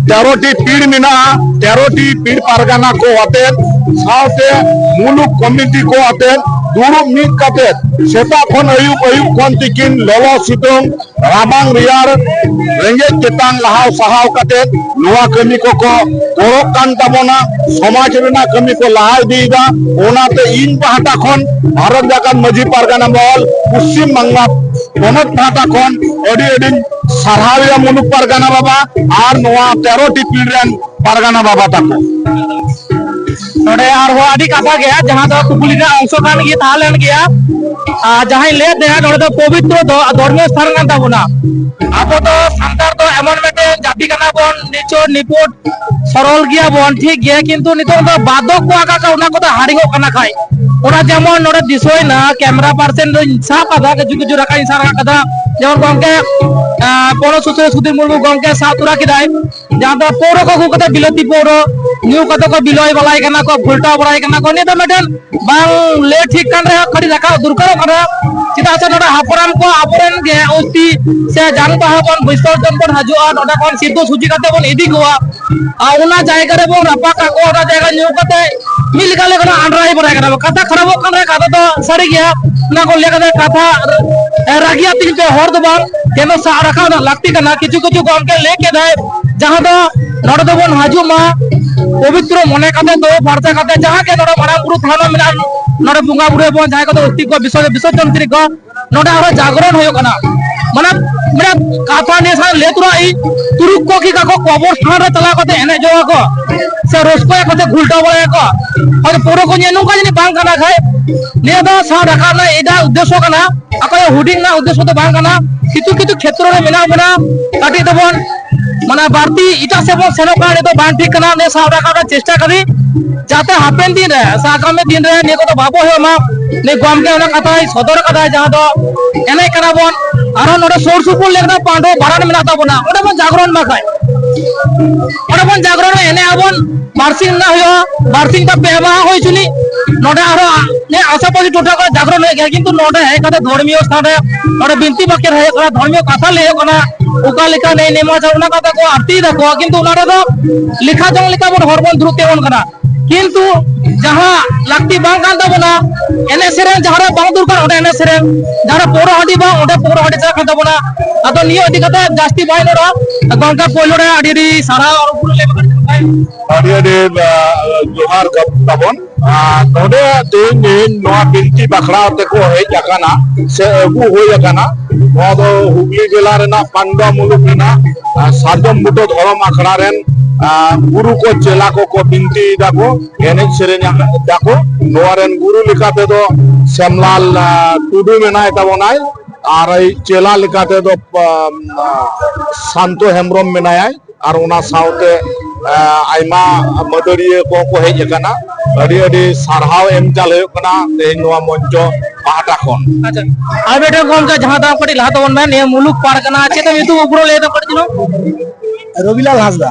ᱛᱮᱨᱚ ᱴᱤ ᱯᱤᱲ ᱢᱮᱱᱟᱜᱼᱟ, ᱛᱮᱨᱚ ᱴᱤ ᱯᱤᱲ ᱯᱟᱨᱜᱟᱱᱟ ᱠᱚ ᱟᱛᱮ, ᱥᱟᱶᱛᱮ ᱢᱩᱞᱩᱠ ᱠᱚᱢᱤᱴᱤ ᱠᱚ ᱟᱛᱮ, ᱫᱩᱲᱩᱵ ᱢᱤᱫ ᱠᱟᱛᱮ ᱥᱮᱛᱟᱜ ᱠᱷᱚᱱ ᱟᱹᱭᱩᱵ, ᱟᱹᱭᱩᱵ ᱠᱷᱚᱱ ᱛᱤᱠᱤᱱ, ᱞᱚᱞᱚ ᱥᱤᱛᱩᱝ, ᱨᱟᱵᱟᱝ ᱨᱮᱭᱟᱲ, ᱨᱮᱸᱜᱮᱡ ᱛᱮᱛᱟᱝ ᱞᱟᱦᱟᱣ ᱥᱟᱦᱟᱣ ᱠᱟᱛᱮ ᱱᱚᱣᱟ ᱠᱟᱹᱢᱤ ᱠᱚᱠᱚ ᱜᱚᱲᱚᱜ ᱠᱟᱱ ᱛᱟᱵᱚᱱᱟ, ᱥᱚᱢᱟᱡᱽ ᱨᱮᱱᱟᱜ ᱠᱟᱹᱢᱤ ᱠᱚ ᱞᱟᱦᱟ ᱤᱫᱤᱭᱮᱫᱟ᱾ ᱚᱱᱟᱛᱮ ᱤᱧ ᱯᱟᱦᱴᱟ ᱠᱷᱚᱱ, ᱵᱷᱟᱨᱚᱛ ᱡᱟᱠᱟᱛ ᱢᱟᱹᱡᱷᱤ ᱯᱟᱨᱜᱟᱱᱟ ᱢᱚᱦᱚᱞ ᱯᱚᱥᱪᱤᱢ ᱵᱟᱝᱞᱟ ᱯᱚᱱᱚᱛ ᱯᱟᱦᱴᱟ ᱠᱷᱚᱱ ᱟᱹᱰᱤ ᱟᱹᱰᱤᱧ ᱥᱟᱨᱦᱟᱣᱮᱭᱟ ᱢᱩᱞᱩᱠ ᱯᱟᱨᱜᱟᱱᱟ ᱵᱟᱵᱟ ᱟᱨ ᱱᱚᱣᱟ ᱛᱮᱨᱚ ᱴᱤ ᱯᱤᱲ ᱨᱮᱱ ᱯᱟᱨᱜᱟᱱᱟ ᱵᱟᱵᱟ ᱛᱟᱠᱚ᱾ ᱱᱚᱰᱮ ᱟᱨᱦᱚᱸ ᱟᱹᱰᱤ ᱠᱟᱛᱷᱟ ᱜᱮᱭᱟ, ᱡᱟᱦᱟᱸ ᱫᱚ ᱠᱩᱠᱞᱤ ᱨᱮᱱᱟᱜ ᱚᱝᱥᱚ ᱠᱟᱱ ᱜᱮ ᱛᱟᱦᱮᱸ ᱞᱮᱱ ᱜᱮᱭᱟ᱾ ᱟᱨ ᱡᱟᱦᱟᱸᱧ ᱞᱟᱹᱭᱮᱫ ᱛᱟᱦᱮᱸᱫ, ᱱᱚᱰᱮ ᱫᱚ ᱯᱚᱵᱤᱛᱨᱚ ᱫᱚ ᱫᱷᱚᱨᱢᱤᱭᱚ ᱥᱛᱷᱟᱱ ᱠᱟᱱ ᱛᱟᱵᱚᱱᱟ᱾ ᱟᱵᱚ ᱫᱚ ᱥᱟᱱᱛᱟᱲ ᱫᱚ ᱮᱢᱚᱱ ᱢᱤᱫᱴᱮᱱ ᱡᱟᱹᱛᱤ ᱠᱟᱱᱟ ᱵᱚᱱ, ᱱᱤᱪᱚᱲ ᱱᱤᱯᱩᱴ ᱥᱚᱨᱚᱞ ᱜᱮᱭᱟ ᱵᱚᱱ, ᱴᱷᱤᱠ ᱜᱮᱭᱟ, ᱠᱤᱱᱛᱩ ᱱᱤᱛᱚᱜ ᱫᱚ ᱵᱟᱫᱷᱚᱠ ᱠᱚ ᱟᱠᱟ ᱠᱟ ᱚᱱᱟ ᱠᱚᱫᱚ ᱦᱟᱹᱲᱤᱧᱚᱜ ᱠᱟᱱᱟ ᱠᱷᱟᱡ᱾ ᱚᱱᱟ ᱡᱮᱢᱚᱱ ᱱᱚᱰᱮ ᱫᱤᱥᱟᱹᱭᱱᱟ, ᱠᱮᱢᱮᱨᱟ ᱯᱟᱨᱥᱮᱱ ᱫᱚᱧ ᱥᱟᱵ ᱟᱠᱟᱫᱟ, ᱠᱤᱪᱷᱩ ᱠᱤᱪᱷᱩ ᱨᱟᱠᱟᱵ ᱤᱧ ᱥᱟᱵ ᱨᱟᱠᱟᱵ ᱠᱟᱫᱟ, ᱡᱮᱢᱚᱱ ᱜᱚᱢᱠᱮ, ᱟᱸ, ᱯᱚᱱᱚᱛ ᱥᱩᱥᱟᱹᱨᱤᱭᱟᱹ ᱥᱩᱫᱷᱤᱨ ᱢᱩᱨᱢᱩ ᱜᱚᱢᱠᱮ ᱥᱟᱵ ᱛᱚᱨᱟ ᱠᱮᱫᱟᱭ, ᱡᱟᱦᱟᱸ ᱫᱚ ᱯᱟᱹᱣᱨᱟᱹ ᱠᱚ ᱟᱹᱜᱩ ᱠᱟᱛᱮ, ᱵᱤᱞᱟᱹᱛᱤ ᱯᱟᱹᱣᱨᱟᱹ ᱧᱩ ᱠᱟᱛᱮ ᱠᱚ ᱵᱤᱞᱚᱭ ᱵᱟᱲᱟᱭ ᱠᱟᱱᱟ ᱠᱚ, ᱜᱷᱩᱞᱴᱟᱣ ᱵᱟᱲᱟᱭ ᱠᱟᱱᱟ ᱠᱚ᱾ ᱱᱤᱭᱟᱹ ᱫᱚ ᱢᱤᱫᱴᱮᱱ ᱵᱟᱝ ᱞᱟᱹᱭ ᱴᱷᱤᱠ ᱠᱟᱱ ᱨᱮᱦᱚᱸ ᱠᱟᱹᱴᱤᱡ ᱨᱟᱠᱟᱵ ᱫᱚᱨᱠᱟᱨᱚᱜ ᱠᱟᱱᱟ᱾ ᱪᱮᱫᱟᱜ ᱥᱮ ᱱᱚᱰᱮ ᱦᱟᱯᱲᱟᱢ ᱠᱚ ᱟᱵᱚᱨᱮᱱ ᱜᱮ ᱚᱥᱛᱷᱤ ᱥᱮ ᱡᱟᱝ ᱵᱟᱦᱟ ᱵᱚᱱ ᱵᱤᱥᱚᱨᱡᱚᱱ ᱵᱚᱱ ᱦᱤᱡᱩᱜᱼᱟ, ᱱᱚᱰᱮ ᱠᱷᱚᱱ ᱥᱤᱨᱫᱟᱹ ᱥᱩᱪᱤ ᱠᱟᱛᱮ ᱵᱚᱱ ᱤᱫᱤ ᱠᱚᱣᱟ᱾ ᱟᱨ ᱚᱱᱟ ᱡᱟᱭᱜᱟ ᱨᱮᱵᱚᱱ ᱨᱟᱯᱟᱜ ᱠᱟᱜ ᱠᱚᱣᱟ, ᱚᱱᱟ ᱡᱟᱭᱜᱟ ᱧᱩ ᱠᱟᱛᱮ ᱢᱤᱫ ᱞᱮᱠᱟ ᱞᱮᱠᱟᱱᱟᱜ ᱟᱱᱰᱨᱟᱭ ᱵᱟᱲᱟᱭ ᱠᱟᱱᱟ᱾ ᱠᱟᱛᱷᱟ ᱠᱷᱟᱨᱟᱯᱚᱜ ᱠᱟᱱ ᱨᱮ ᱠᱟᱛᱷᱟ ᱫᱚ ᱥᱟᱹᱨᱤ ᱜᱮᱭᱟ, ᱚᱱᱟ ᱠᱚ ᱞᱟᱹᱭ ᱠᱟᱛᱮ ᱠᱟᱛᱷᱟ, ᱮ, ᱨᱟᱹᱜᱤᱭᱟᱜ ᱛᱤᱧ ᱯᱮ ᱦᱚᱲ ᱫᱚ ᱵᱟᱝ, ᱠᱮᱱᱚ ᱥᱟᱵ ᱨᱟᱠᱟᱵ ᱨᱮᱱᱟᱜ ᱞᱟᱹᱠᱛᱤ ᱠᱟᱱᱟ᱾ ᱠᱤᱪᱷᱩ ᱠᱤᱪᱷᱩ ᱜᱚᱢᱠᱮ ᱞᱟᱹᱭ ᱠᱮᱫᱟᱭ, ᱡᱟᱦᱟᱸ ᱫᱚ ᱱᱚᱰᱮ ᱫᱚᱵᱚᱱ ᱦᱤᱡᱩᱜ ᱢᱟ ᱯᱚᱵᱤᱛᱨᱚ ᱢᱚᱱᱮ ᱠᱟᱛᱮ, ᱫᱚ ᱯᱷᱟᱨᱪᱟ ᱠᱟᱛᱮ, ᱡᱟᱦᱟᱸ ᱜᱮ ᱱᱚᱰᱮ ᱢᱟᱨᱟᱝ ᱵᱩᱨᱩ ᱛᱷᱟᱱ ᱦᱚᱸ ᱢᱮᱱᱟᱜᱼᱟ, ᱱᱚᱰᱮ ᱵᱚᱸᱜᱟ ᱵᱩᱨᱩ ᱵᱚᱱ, ᱡᱟᱦᱟᱸᱭ ᱠᱚᱫᱚ ᱚᱥᱛᱷᱤ ᱠᱚ ᱵᱤᱥᱚᱨ-, ᱵᱤᱥᱚᱨᱡᱚᱱ ᱠᱮᱫ ᱠᱚ, ᱱᱚᱰᱮ ᱟᱨᱦᱚᱸ ᱡᱟᱜᱽᱨᱚᱱ ᱦᱩᱭᱩᱜ ᱠᱟᱱᱟ᱾ ᱢᱟᱱᱮ, ᱢᱟᱱᱮ ᱠᱟᱛᱷᱟ ᱱᱤᱭᱟᱹ ᱥᱟᱶ ᱞᱟᱹᱭ ᱛᱚᱨᱟ ᱤᱧ, ᱛᱩᱲᱩᱠ ᱠᱚ ᱠᱤ ᱠᱟᱠᱚ ᱠᱚᱵᱚᱨ ᱥᱛᱷᱟᱱ ᱨᱮ ᱪᱟᱞᱟᱣ ᱠᱟᱛᱮ ᱮᱱᱮᱡ ᱡᱚᱝ ᱟᱠᱚ ᱥᱮ ᱨᱟᱹᱥᱠᱟᱹᱭᱟᱠᱚ ᱥᱮ ᱜᱷᱩᱞᱴᱟᱣ ᱵᱟᱲᱟᱭᱟᱠᱚ, ᱦᱚᱭᱛᱳ ᱯᱟᱹᱣᱨᱟᱹ ᱠᱚ ᱧᱩᱭᱟ, ᱱᱚᱝᱠᱟ ᱡᱟᱹᱱᱤᱡ ᱵᱟᱝ ᱠᱟᱱᱟ ᱠᱷᱟᱡ᱾ ᱱᱤᱭᱟᱹ ᱫᱚ ᱥᱟᱵ ᱨᱟᱠᱟᱵ ᱨᱮᱱᱟᱜ ᱮᱴᱟᱜ ᱩᱫᱽᱫᱮᱥᱥᱚ ᱠᱟᱱᱟ, ᱚᱠᱚᱭ ᱦᱩᱰᱤᱧ ᱨᱮᱱᱟᱜ ᱩᱫᱽᱫᱮᱥᱥᱚ ᱫᱚ ᱵᱟᱝ ᱠᱟᱱᱟ᱾ ᱠᱤᱪᱷᱩ ᱠᱤᱪᱷᱩ ᱠᱷᱮᱛᱨᱚ ᱨᱮ ᱢᱮᱱᱟᱜ ᱵᱚᱱᱟ, ᱠᱟᱹᱴᱤᱡ ᱫᱚᱵᱚᱱ ᱢᱟᱱᱮ ᱵᱟᱹᱲᱛᱤ ᱮᱴᱟᱜ ᱥᱮᱫ ᱵᱚᱱ ᱥᱮᱱᱚᱜ ᱠᱟᱱᱟ, ᱱᱤᱭᱟᱹ ᱫᱚ ᱵᱟᱝ ᱴᱷᱤᱠ ᱠᱟᱱᱟ᱾ ᱱᱤᱭᱟᱹ ᱥᱟᱵ ᱨᱟᱠᱟᱵ ᱨᱮᱱᱟᱜ ᱪᱮᱥᱴᱟ ᱠᱟᱹᱫᱟᱹᱧ, ᱡᱟᱛᱮ ᱦᱟᱯᱮᱱ ᱫᱤᱱ ᱨᱮ ᱥᱮ ᱟᱜᱟᱢᱤ ᱫᱤᱱ ᱨᱮ ᱱᱤᱭᱟᱹ ᱠᱚᱫᱚ ᱵᱟᱵᱚ ᱦᱩᱭᱩᱜ ᱢᱟ, ᱱᱤᱭᱟᱹ ᱜᱚᱢᱠᱮ ᱚᱱᱟ ᱠᱟᱛᱷᱟᱭ ᱥᱚᱫᱚᱨ ᱠᱟᱫᱟ, ᱡᱟᱦᱟᱸ ᱫᱚ ᱮᱱᱮᱡ ᱠᱟᱱᱟ ᱵᱚᱱ, ᱟᱨᱦᱚᱸ ᱱᱚᱰᱮ ᱥᱩᱨ ᱥᱩᱯᱩᱨ ᱞᱮᱠᱟ ᱯᱟᱱᱰᱩ ᱵᱟᱨᱟᱱ ᱢᱮᱱᱟᱜ ᱛᱟᱵᱚᱱᱟ, ᱚᱸᱰᱮ ᱵᱚᱱ ᱡᱟᱜᱽᱨᱚᱱ ᱢᱟ ᱠᱷᱟᱡ, ᱚᱸᱰᱮ ᱵᱚᱱ ᱡᱟᱜᱽᱨᱚᱱ ᱮᱱᱮᱡ ᱟᱵᱚᱱ, ᱵᱟᱨᱥᱤᱧ ᱨᱮᱱᱟᱜ ᱦᱩᱭᱩᱜᱼᱟ, ᱵᱟᱨᱥᱤᱧ ᱵᱟ ᱯᱮ ᱢᱟᱦᱟ ᱦᱩᱭ ᱦᱚᱪᱚᱱᱤᱡ᱾ ᱱᱚᱰᱮ ᱟᱨᱦᱚᱸ ᱱᱤᱭᱟᱹ ᱟᱥᱟᱯᱟᱥᱤ ᱴᱚᱴᱷᱟ ᱠᱚᱨᱮ ᱡᱟᱜᱽᱨᱚᱱ ᱦᱩᱭᱩᱜ ᱜᱮᱭᱟ, ᱠᱤᱱᱛᱩ ᱱᱚᱰᱮ ᱦᱮᱡ ᱠᱟᱛᱮ ᱫᱷᱚᱨᱢᱤᱭᱚ ᱥᱛᱷᱟᱱ ᱨᱮ ᱱᱚᱰᱮ ᱵᱤᱱᱛᱤ ᱵᱟᱠᱷᱮᱲ ᱦᱩᱭᱩᱜ ᱠᱟᱱᱟ, ᱫᱷᱚᱨᱢᱤᱭᱚ ᱠᱟᱛᱷᱟ ᱞᱟᱹᱭ ᱦᱩᱭᱩᱜ ᱠᱟᱱᱟ, ᱚᱠᱟ ᱞᱮᱠᱟ ᱱᱮᱭ ᱱᱮᱢᱟᱪᱟᱨ ᱚᱱᱟ ᱠᱟᱛᱷᱟ ᱠᱚ ᱟᱨᱛᱤ ᱫᱟᱠᱚ, ᱠᱤᱱᱛᱩ ᱚᱱᱟ ᱨᱮᱫᱚ ᱞᱮᱠᱷᱟ ᱡᱚᱝ ᱞᱮᱠᱟ ᱵᱚᱱ ᱦᱚᱲ ᱵᱚᱱ ᱫᱩᱲᱩᱵ ᱛᱤᱸᱜᱩᱱ ᱠᱟᱱᱟ᱾ ᱠᱤᱱᱛᱩ ᱡᱟᱦᱟᱸ ᱞᱟᱹᱠᱛᱤ ᱵᱟᱝ ᱠᱟᱱ ᱛᱟᱵᱚᱱᱟ, ᱮᱱᱮᱡ ᱥᱮᱨᱮᱧ ᱡᱟᱦᱟᱸ ᱨᱮ ᱵᱟᱝ ᱫᱚᱨᱠᱟᱨ ᱚᱸᱰᱮ ᱮᱱᱮᱡ ᱥᱮᱨᱮᱧ, ᱡᱟᱦᱟᱸ ᱨᱮ ᱯᱟᱹᱣᱨᱟᱹ ᱦᱟᱺᱰᱤ ᱵᱟᱝ ᱚᱸᱰᱮ ᱯᱟᱹᱣᱨᱟᱹ ᱦᱟᱺᱰᱤ ᱪᱟᱞᱟᱜ ᱠᱟᱱ ᱛᱟᱵᱚᱱᱟ᱾ ᱟᱫᱚ ᱱᱤᱭᱟᱹ ᱤᱫᱤ ᱠᱟᱛᱮ ᱡᱟᱹᱥᱛᱤ ᱵᱟᱭ ᱨᱚᱲᱟ᱾ ᱜᱚᱝᱠᱮ, ᱯᱳᱭᱞᱳ ᱨᱮ ᱟᱹᱰᱤ ᱟᱹᱰᱤ ᱥᱟᱨᱦᱟᱣ ᱟᱨ ᱩᱯᱨᱩᱢ ᱞᱟᱹᱭ ᱵᱮᱱ᱾ ᱟᱹᱰᱤ ᱟᱹᱰᱤ, ᱟ, ᱡᱚᱦᱟᱨ ᱛᱟᱵᱚᱱ᱾ ᱟᱨ ᱱᱚᱰᱮ ᱛᱮᱦᱮᱧ, ᱛᱮᱦᱮᱧ ᱱᱚᱣᱟ ᱵᱤᱱᱛᱤ ᱵᱟᱠᱷᱲᱟ ᱛᱮᱠᱚ ᱦᱮᱡ ᱟᱠᱟᱱᱟ ᱥᱮ ᱟᱹᱜᱩ ᱦᱩᱭ ᱟᱠᱟᱱᱟ, ᱱᱚᱣᱟ ᱫᱚ ᱦᱩᱜᱽᱞᱤ ᱡᱮᱞᱟ ᱨᱮᱱᱟᱜ ᱯᱟᱱᱰᱩᱣᱟ ᱢᱩᱞᱩᱠ ᱨᱮᱱᱟᱜ, ᱟᱨ, ᱥᱟᱨᱡᱚᱢ ᱵᱩᱴᱟᱹ ᱫᱷᱚᱨᱚᱢ ᱟᱠᱷᱲᱟ ᱨᱮᱱ, ᱟᱨ, ᱜᱩᱨᱩ ᱠᱚ ᱪᱮᱞᱟ ᱠᱚᱠᱚ ᱵᱤᱱᱛᱤᱭ ᱫᱟᱠᱚ, ᱮᱱᱮᱡ ᱥᱮᱨᱮᱧ ᱫᱟᱠᱚ᱾ ᱱᱚᱣᱟ ᱨᱮᱱ ᱜᱩᱨᱩ ᱞᱮᱠᱟ ᱛᱮᱫᱚ ᱥᱮᱢᱞᱟᱞ, ᱟᱨ, ᱴᱩᱰᱩ ᱢᱮᱱᱟᱭ ᱛᱟᱵᱚᱱᱟᱭ, ᱟᱨ ᱟᱡ ᱪᱮᱞᱟ ᱞᱮᱠᱟ ᱛᱮᱫᱚ, ᱟᱨ, ᱥᱟᱱᱛᱚ ᱦᱮᱢᱵᱨᱚᱢ ᱢᱮᱱᱟᱭᱟ᱾ ᱟᱨ ᱚᱱᱟ ᱥᱟᱶᱛᱮ, ᱮ, ᱟᱭᱢᱟ ᱢᱟᱹᱫᱟᱹᱲᱤᱭᱟᱹ ᱠᱚᱦᱚᱸ ᱠᱚ ᱦᱮᱡ ᱟᱠᱟᱱᱟ᱾ ᱟᱹᱰᱤ ᱟᱹᱰᱤ ᱥᱟᱨᱦᱟᱣ ᱮᱢ ᱪᱟᱞ ᱦᱩᱭᱩᱜ ᱠᱟᱱᱟ ᱛᱮᱦᱮᱧ ᱱᱚᱣᱟ ᱢᱚᱧᱪᱚ ᱯᱟᱦᱴᱟ ᱠᱷᱚᱱ᱾ ᱟᱪᱪᱷᱟ, ᱟᱨ ᱢᱤᱫᱴᱟᱝ ᱜᱚᱢᱠᱮ, ᱡᱟᱦᱟᱸ ᱫᱚ ᱠᱟᱹᱴᱤᱡ ᱞᱟᱦᱟ ᱛᱮᱵᱚᱱ ᱢᱮᱱ, ᱱᱤᱭᱟᱹ ᱢᱩᱞᱩᱠ ᱯᱟᱨᱜᱟᱱᱟ, ᱪᱮᱫ ᱮᱢ ᱧᱩᱛᱩᱢ ᱩᱯᱨᱩᱢ ᱞᱟᱹᱭ ᱛᱟᱢ ᱠᱟᱹᱴᱤᱡ ᱪᱩᱞᱩᱝ? ᱨᱚᱵᱤᱞᱟᱞ ᱦᱟᱸᱥᱫᱟ᱾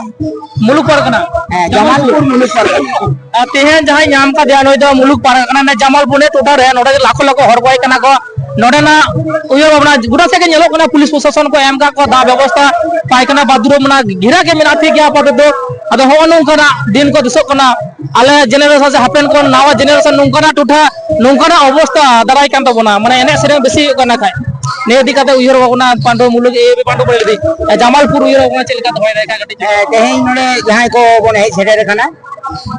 ᱢᱩᱞᱩᱠ ᱯᱟᱨᱜᱟᱱᱟ? ᱦᱮᱸ, ᱡᱟᱢᱟᱞᱯᱩᱨ ᱢᱩᱞᱩᱠ ᱯᱟᱨᱜᱟᱱᱟ᱾ ᱟᱨ ᱛᱮᱦᱮᱧ ᱡᱟᱦᱟᱸᱭ ᱧᱟᱢ ᱠᱟᱫᱮᱭᱟ, ᱱᱩᱭ ᱫᱚ ᱢᱩᱞᱩᱠ ᱯᱟᱨᱜᱟᱱᱟ, ᱡᱟᱢᱟᱞᱯᱩᱨ ᱴᱚᱴᱷᱟ ᱨᱮ, ᱱᱚᱰᱮ ᱞᱟᱠᱷᱚ ᱞᱟᱠᱷᱚ ᱦᱚᱲ ᱠᱚ ᱦᱮᱡ ᱠᱟᱱᱟ ᱠᱚ᱾ ᱱᱚᱰᱮᱱᱟᱜ ᱩᱭᱦᱟᱹᱨ ᱵᱷᱟᱵᱽᱱᱟ ᱜᱚᱴᱟ ᱥᱮᱫ ᱜᱮ ᱧᱮᱞᱚᱜ ᱠᱟᱱᱟ, ᱯᱩᱞᱤᱥ ᱯᱨᱚᱥᱟᱥᱚᱱ ᱠᱚ ᱮᱢ ᱠᱟᱜ ᱠᱚᱣᱟ ᱫᱟᱜ ᱵᱮᱵᱚᱥᱛᱷᱟ, ᱯᱟᱭᱠᱷᱟᱱᱟ, ᱵᱟᱛᱷᱨᱩᱢ, ᱚᱱᱟ ᱜᱷᱮᱨᱟ ᱜᱮ ᱢᱮᱱᱟᱜᱼᱟ, ᱴᱷᱤᱠ ᱜᱮᱭᱟ ᱟᱯᱟᱛᱚᱛᱚ᱾ ᱟᱫᱚ ᱦᱚᱸᱜᱼᱚ ᱱᱚᱝᱠᱟᱱᱟᱜ ᱫᱤᱱ ᱠᱚ ᱫᱤᱥᱟᱹᱜ ᱠᱟᱱᱟ, ᱟᱞᱮ ᱡᱮᱱᱟᱨᱮᱥᱚᱱ ᱥᱮ ᱦᱟᱯᱮᱱ ᱠᱚ ᱱᱟᱣᱟ ᱡᱮᱱᱟᱨᱮᱥᱚᱱ ᱱᱚᱝᱠᱟᱱᱟᱜ ᱴᱚᱴᱷᱟ, ᱱᱚᱝᱠᱟᱱᱟᱜ ᱚᱵᱚᱥᱛᱷᱟ ᱫᱟᱨᱟᱭ ᱠᱟᱱ ᱛᱟᱵᱚᱱᱟ, ᱢᱟᱱᱮ ᱮᱱᱮᱡ ᱥᱮᱨᱮᱧ ᱵᱮᱥᱤ ᱦᱩᱭᱩᱜ ᱠᱟᱱᱟ ᱠᱷᱟᱡ᱾ ᱱᱤᱭᱟᱹ ᱤᱫᱤ ᱠᱟᱛᱮ ᱩᱭᱦᱟᱹᱨ ᱵᱷᱟᱵᱽᱱᱟ ᱯᱟᱱᱰᱩ ᱢᱩᱞᱩᱠ, ᱮ ᱵᱤ ᱯᱟᱱᱰᱩ ᱵᱚᱞᱮ ᱞᱟᱹᱭ ᱫᱟᱹᱧ, ᱡᱟᱢᱟᱞᱯᱩᱨ ᱩᱭᱦᱟᱹᱨ ᱵᱷᱟᱵᱽᱱᱟ ᱪᱮᱫ ᱞᱮᱠᱟ ᱫᱚᱦᱚᱭ ᱫᱟᱭ ᱠᱷᱟᱡ ᱠᱟᱹᱴᱤᱡ? ᱦᱮᱸ, ᱛᱮᱦᱮᱧ ᱱᱚᱰᱮ ᱡᱟᱦᱟᱸᱭ ᱠᱚ ᱵᱚᱱ ᱦᱮᱡ ᱥᱮᱴᱮᱨ ᱟᱠᱟᱱᱟ,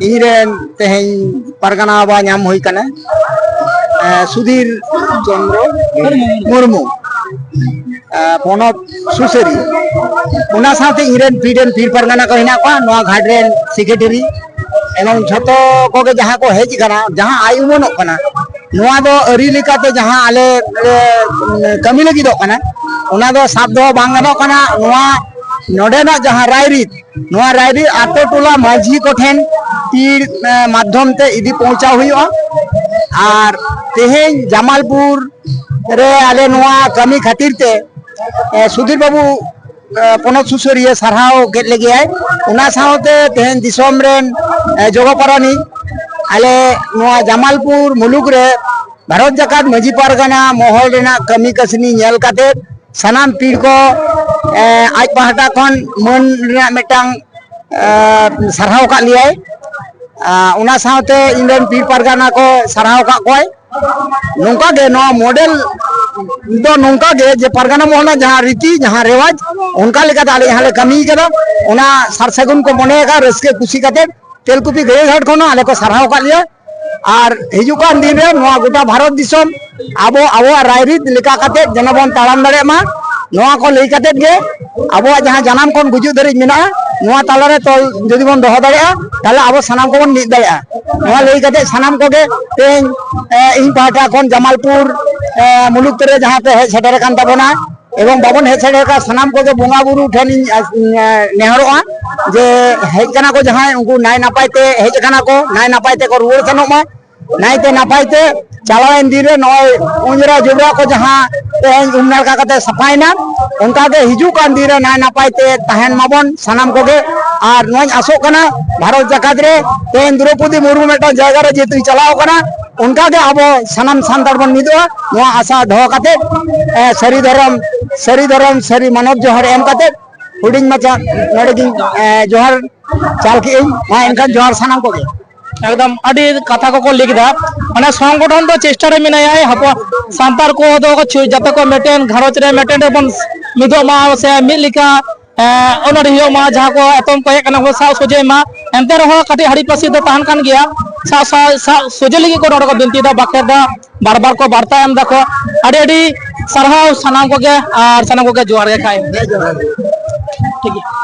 ᱤᱧ ᱨᱮᱱ ᱛᱮᱦᱮᱧ ᱯᱟᱨᱜᱟᱱᱟ ᱵᱟᱵᱟ ᱧᱟᱢ ᱦᱩᱭ ᱠᱟᱱᱟ, ᱮ, ᱥᱩᱫᱷᱤᱨ ᱪᱚᱱᱫᱨᱚ ᱢᱩᱨᱢᱩ, ᱮ, ᱯᱚᱱᱚᱛ ᱥᱩᱥᱟᱹᱨᱤᱭᱟᱹ᱾ ᱚᱱᱟ ᱥᱟᱶᱛᱮ ᱤᱧ ᱨᱮᱱ ᱯᱤᱲ ᱨᱮᱱ ᱯᱤᱲ ᱯᱟᱨᱜᱟᱱᱟ ᱠᱚ ᱦᱮᱱᱟᱜ ᱠᱚᱣᱟ, ᱱᱚᱣᱟ ᱜᱷᱟᱴ ᱨᱮᱱ ᱥᱮᱠᱨᱮᱴᱟᱨᱤ, ᱮᱵᱚᱝ ᱡᱷᱚᱛᱚ ᱠᱚᱜᱮ ᱡᱟᱦᱟᱸ ᱠᱚ ᱦᱮᱡ ᱟᱠᱟᱱᱟ, ᱡᱟᱦᱟᱸ ᱟᱭ ᱩᱢᱟᱹᱱᱚᱜ ᱠᱟᱱᱟ, ᱱᱚᱣᱟ ᱫᱚ ᱟᱹᱨᱤ ᱞᱮᱠᱟᱛᱮ ᱡᱟᱦᱟᱸ ᱟᱞᱮ ᱞᱮ, ᱩᱢ, ᱠᱟᱹᱢᱤ ᱞᱟᱹᱜᱤᱫᱚᱜ ᱠᱟᱱᱟ, ᱚᱱᱟ ᱫᱚ ᱥᱟᱵ ᱫᱚᱦᱚ ᱵᱟᱝ ᱜᱟᱱᱚᱜ ᱠᱟᱱᱟ᱾ ᱱᱚᱣᱟ ᱱᱚᱰᱮᱱᱟᱜ ᱡᱟᱦᱟᱸ ᱨᱟᱭᱨᱤᱛ, ᱱᱚᱣᱟ ᱨᱟᱭᱨᱤᱛ ᱟᱛᱳ ᱴᱚᱞᱟ ᱢᱟᱹᱡᱷᱤ ᱠᱚᱴᱷᱮᱱ ᱛᱤ, ᱮ, ᱢᱟᱫᱽᱫᱷᱚᱢ ᱛᱮ ᱤᱫᱤ ᱯᱳᱣᱪᱷᱟᱣ ᱦᱩᱭᱩᱜᱼᱟ᱾ ᱟᱨ ᱛᱮᱦᱮᱧ ᱡᱟᱢᱟᱞᱯᱩᱨ ᱨᱮ ᱟᱞᱮ ᱱᱚᱣᱟ ᱠᱟᱹᱢᱤ ᱠᱷᱟᱹᱛᱤᱨ ᱛᱮ, ᱮ, ᱥᱩᱫᱷᱤᱨ ᱵᱟᱹᱵᱩ, ᱮ, ᱯᱚᱱᱚᱛ ᱥᱩᱥᱟᱹᱨᱤᱭᱟᱹ ᱥᱟᱨᱦᱟᱣ ᱠᱮᱫ ᱞᱮᱜᱮᱭᱟᱭ᱾ ᱚᱱᱟ ᱥᱟᱶᱛᱮ ᱛᱮᱦᱮᱧ ᱫᱤᱥᱚᱢ ᱨᱮᱱ, ᱮ, ᱡᱚᱜᱚ ᱯᱟᱨᱟᱱᱤᱠ, ᱟᱞᱮ ᱱᱚᱣᱟ ᱡᱟᱢᱟᱞᱯᱩᱨ ᱢᱩᱞᱩᱠ ᱨᱮ ᱵᱷᱟᱨᱚᱛ ᱡᱟᱠᱟᱛ ᱢᱟᱹᱡᱷᱤ ᱯᱟᱨᱜᱟᱱᱟ ᱢᱚᱦᱚᱞ ᱨᱮᱱᱟᱜ ᱠᱟᱹᱢᱤ ᱠᱟᱹᱥᱱᱤ ᱧᱮᱞ ᱠᱟᱛᱮ ᱥᱟᱱᱟᱢ ᱯᱤᱲ ᱠᱚ, ᱮ, ᱟᱡ ᱯᱟᱦᱴᱟ ᱠᱷᱚᱱ ᱢᱟᱹᱱ ᱨᱮᱱᱟᱜ ᱢᱤᱫᱴᱟᱝ, ᱮ, ᱥᱟᱨᱦᱟᱣ ᱠᱟᱜ ᱞᱮᱭᱟᱭ᱾ ᱟᱨ ᱚᱱᱟ ᱥᱟᱶᱛᱮ ᱤᱧ ᱨᱮᱱ ᱯᱤᱲ ᱯᱟᱨᱜᱟᱱᱟ ᱠᱚ ᱥᱟᱨᱦᱟᱣ ᱟᱠᱟᱫ ᱠᱚᱣᱟᱭ᱾ ᱱᱚᱝᱠᱟ ᱜᱮ ᱱᱚᱣᱟ ᱢᱚᱰᱮᱞ ᱫᱚ ᱱᱚᱝᱠᱟ ᱜᱮ ᱡᱮ ᱯᱟᱨᱜᱟᱱᱟ ᱢᱚᱦᱚᱞ ᱨᱮᱱᱟᱜ ᱡᱟᱦᱟᱸ ᱨᱤᱛᱤ, ᱡᱟᱦᱟᱸ ᱨᱮᱣᱟᱡᱽ, ᱚᱱᱠᱟ ᱞᱮᱠᱟᱛᱮ ᱟᱞᱮ ᱡᱟᱦᱟᱸ ᱞᱮ ᱠᱟᱹᱢᱤ ᱠᱟᱫᱟ, ᱚᱱᱟ ᱥᱟᱨ ᱥᱟᱹᱜᱩᱱ ᱠᱚ ᱢᱚᱱᱮ ᱟᱠᱟᱫ, ᱨᱟᱹᱥᱠᱟᱹ ᱠᱩᱥᱤ ᱠᱟᱛᱮ ᱛᱮᱞᱠᱩᱯᱤ ᱜᱟᱹᱭᱟᱹ ᱜᱷᱟᱴ ᱠᱷᱚᱱ ᱦᱚᱸ ᱟᱞᱮ ᱠᱚ ᱥᱟᱨᱦᱟᱣ ᱟᱠᱟᱫ ᱞᱮᱭᱟ᱾ ᱟᱨ ᱦᱤᱡᱩᱜ ᱠᱟᱱ ᱫᱤᱱ ᱨᱮ ᱱᱚᱣᱟ ᱜᱚᱴᱟ ᱵᱷᱟᱨᱚᱛ ᱫᱤᱥᱚᱢ ᱟᱵᱚ ᱟᱵᱚᱣᱟᱜ ᱨᱟᱭᱨᱤᱛ ᱞᱮᱠᱟ ᱠᱟᱛᱮ ᱡᱮᱱᱚ ᱵᱚᱱ ᱛᱟᱲᱟᱢ ᱫᱟᱲᱮᱭᱟᱜ ᱢᱟ᱾ ᱱᱚᱣᱟ ᱠᱚ ᱞᱟᱹᱭ ᱠᱟᱛᱮ ᱜᱮ ᱟᱵᱚᱣᱟᱜ ᱡᱟᱦᱟᱸ ᱡᱟᱱᱟᱢ ᱠᱷᱚᱱ ᱜᱩᱡᱩᱜ ᱫᱷᱟᱹᱨᱤᱡ ᱢᱮᱱᱟᱜᱼᱟ, ᱱᱚᱣᱟ ᱛᱟᱞᱟᱨᱮ ᱛᱚᱞ ᱡᱩᱫᱤ ᱵᱚᱱ ᱫᱚᱦᱚ ᱫᱟᱲᱮᱭᱟᱜᱼᱟ, ᱛᱟᱦᱚᱞᱮ ᱟᱵᱚ ᱥᱟᱱᱟᱢ ᱠᱚᱵᱚᱱ ᱢᱤᱫ ᱫᱟᱲᱮᱭᱟᱜᱼᱟ᱾ ᱱᱚᱣᱟ ᱞᱟᱹᱭ ᱠᱟᱛᱮ ᱥᱟᱱᱟᱢ ᱠᱚᱜᱮ ᱛᱮᱦᱮᱧ, ᱮ, ᱤᱧ ᱯᱟᱦᱴᱟ ᱠᱷᱚᱱ ᱡᱟᱢᱟᱞᱯᱩᱨ, ᱮ, ᱢᱩᱞᱩᱠ ᱛᱮᱨᱮ ᱡᱟᱦᱟᱸ ᱯᱮ ᱦᱮᱡ ᱥᱮᱴᱮᱨ ᱟᱠᱟᱱ ᱛᱟᱵᱚᱱᱟ, ᱮᱵᱚᱝ ᱵᱟᱵᱚᱱ ᱦᱮᱡ ᱥᱮᱴᱮᱨ ᱟᱠᱟᱫ ᱥᱟᱱᱟᱢ ᱠᱚᱜᱮ ᱵᱚᱸᱜᱟ ᱵᱩᱨᱩ ᱴᱷᱮᱱ ᱤᱧ, ᱮ, ᱱᱮᱦᱚᱨᱚᱜᱼᱟ ᱡᱮ ᱦᱮᱡ ᱠᱟᱱᱟ ᱠᱚ ᱡᱟᱦᱟᱸᱭ, ᱩᱱᱠᱩ ᱱᱟᱭ ᱱᱟᱯᱟᱭ ᱛᱮ ᱦᱮᱡ ᱟᱠᱟᱱᱟ ᱠᱚ, ᱱᱟᱭ ᱱᱟᱯᱟᱭ ᱛᱮᱠᱚ ᱨᱩᱣᱟᱹᱲ ᱥᱮᱱᱚᱜ ᱢᱟ᱾ ᱱᱟᱭᱛᱮ ᱱᱟᱯᱟᱭ ᱛᱮ ᱪᱟᱞᱟᱣᱮᱱ ᱫᱤᱱ ᱨᱮ ᱱᱚᱜᱼᱚᱭ ᱚᱸᱡᱽᱨᱟ ᱡᱚᱵᱽᱨᱟ ᱠᱚ ᱡᱟᱦᱟᱸ ᱛᱮᱦᱮᱧ ᱩᱢ ᱱᱟᱲᱠᱟ ᱠᱟᱛᱮ ᱥᱟᱯᱷᱟᱭᱮᱱᱟ, ᱚᱱᱠᱟ ᱜᱮ ᱦᱤᱡᱩᱜ ᱠᱟᱱ ᱫᱤᱱ ᱨᱮ ᱱᱟᱭ ᱱᱟᱯᱟᱭ ᱛᱮ ᱛᱟᱦᱮᱱ ᱢᱟᱵᱚᱱ ᱥᱟᱱᱟᱢ ᱠᱚᱜᱮ᱾ ᱟᱨ ᱱᱚᱣᱟᱧ ᱟᱥᱚᱜ ᱠᱟᱱᱟ ᱵᱷᱟᱨᱚᱛ ᱡᱟᱠᱟᱛ ᱨᱮ ᱛᱮᱦᱮᱧ ᱫᱨᱚᱯᱚᱫᱤ ᱢᱩᱨᱢᱩ ᱢᱤᱫᱴᱟᱝ ᱡᱟᱭᱜᱟ ᱨᱮ ᱡᱮᱦᱮᱛᱩᱭ ᱪᱟᱞᱟᱣ ᱠᱟᱱᱟ, ᱚᱱᱠᱟ ᱜᱮ ᱟᱵᱚ ᱥᱟᱱᱟᱢ ᱥᱟᱱᱛᱟᱲ ᱵᱚᱱ ᱢᱤᱫᱚᱜᱼᱟ᱾ ᱱᱚᱣᱟ ᱟᱥᱟ ᱫᱚᱦᱚ ᱠᱟᱛᱮ, ᱮ, ᱥᱟᱹᱨᱤ ᱫᱷᱚᱨᱚᱢ, ᱥᱟᱹᱨᱤ ᱫᱷᱚᱨᱚᱢ, ᱥᱟᱹᱨᱤ ᱢᱟᱱᱚᱛ ᱡᱚᱦᱟᱨ ᱮᱢ ᱠᱟᱛᱮ ᱦᱩᱰᱤᱧ ᱢᱟᱪᱷᱟ ᱱᱚᱰᱮ ᱜᱤᱧ, ᱮ, ᱡᱚᱦᱟᱨ ᱪᱟᱞ ᱠᱮᱜ ᱟᱹᱧ᱾ ᱢᱟ ᱮᱱᱠᱷᱟᱱ ᱡᱚᱦᱟᱨ ᱥᱟᱱᱟᱢ ᱠᱚᱜᱮ᱾ ᱮᱠᱫᱚᱢ ᱟᱹᱰᱤ ᱠᱟᱛᱷᱟ ᱠᱚᱠᱚ ᱞᱟᱹᱭ ᱠᱮᱫᱟ᱾ ᱢᱟᱱᱮ ᱥᱚᱝᱜᱚᱴᱷᱚᱱ ᱫᱚ ᱪᱮᱥᱴᱟ ᱨᱮ ᱢᱮᱱᱟᱭᱟ, ᱦᱚᱯᱚᱱ ᱥᱟᱱᱛᱟᱲ ᱠᱚ ᱫᱚ ᱠᱚ ᱪᱷᱩ-, ᱡᱟᱛᱮ ᱠᱚ ᱢᱤᱫᱴᱮᱱ ᱜᱷᱟᱨᱚᱸᱡᱽ ᱨᱮ ᱢᱤᱫᱴᱮᱱ ᱨᱮᱵᱚᱱ ᱢᱤᱫᱚᱜ ᱢᱟ ᱥᱮ ᱢᱤᱫ ᱞᱮᱠᱟ, ᱮᱸ, ᱚᱱᱚᱲ ᱦᱩᱭᱩᱜ ᱢᱟ, ᱡᱟᱦᱟᱸ ᱠᱚ ᱮᱛᱚᱢ ᱠᱚ ᱦᱮᱡ ᱠᱟᱱᱟ ᱠᱚ ᱥᱟᱵ ᱥᱚᱡᱷᱮᱭ ᱢᱟ᱾ ᱮᱱᱛᱮ ᱨᱮᱦᱚᱸ ᱠᱟᱹᱴᱤᱡ ᱦᱟᱹᱲᱤ ᱯᱟᱹᱥᱤ ᱫᱚ ᱛᱟᱦᱮᱱ ᱠᱟᱱ ᱜᱮᱭᱟ᱾ ᱥᱟᱵ, ᱥᱟᱵ, ᱥᱟᱵ ᱥᱚᱡᱷᱮ ᱞᱟᱹᱜᱤᱫ ᱠᱚ ᱱᱚᱰᱮ ᱠᱚ ᱵᱤᱱᱛᱤᱭᱮᱫᱟ, ᱵᱟᱠᱷᱮᱲ ᱫᱟ, ᱵᱟᱨ ᱵᱟᱨ ᱠᱚ ᱵᱟᱨᱛᱟ ᱮᱢ ᱫᱟᱠᱚ᱾ ᱟᱹᱰᱤ ᱟᱹᱰᱤ ᱥᱟᱨᱦᱟᱣ ᱥᱟᱱᱟᱢ ᱠᱚᱜᱮ, ᱟᱨ ᱥᱟᱱᱟᱢ ᱠᱚᱜᱮ ᱡᱚᱦᱟᱨ ᱜᱮ ᱠᱷᱟᱭ᱾ ᱦᱮᱸ, ᱡᱚᱦᱟᱨ ᱜᱮ᱾ ᱴᱷᱤᱠ ᱜᱮᱭᱟ᱾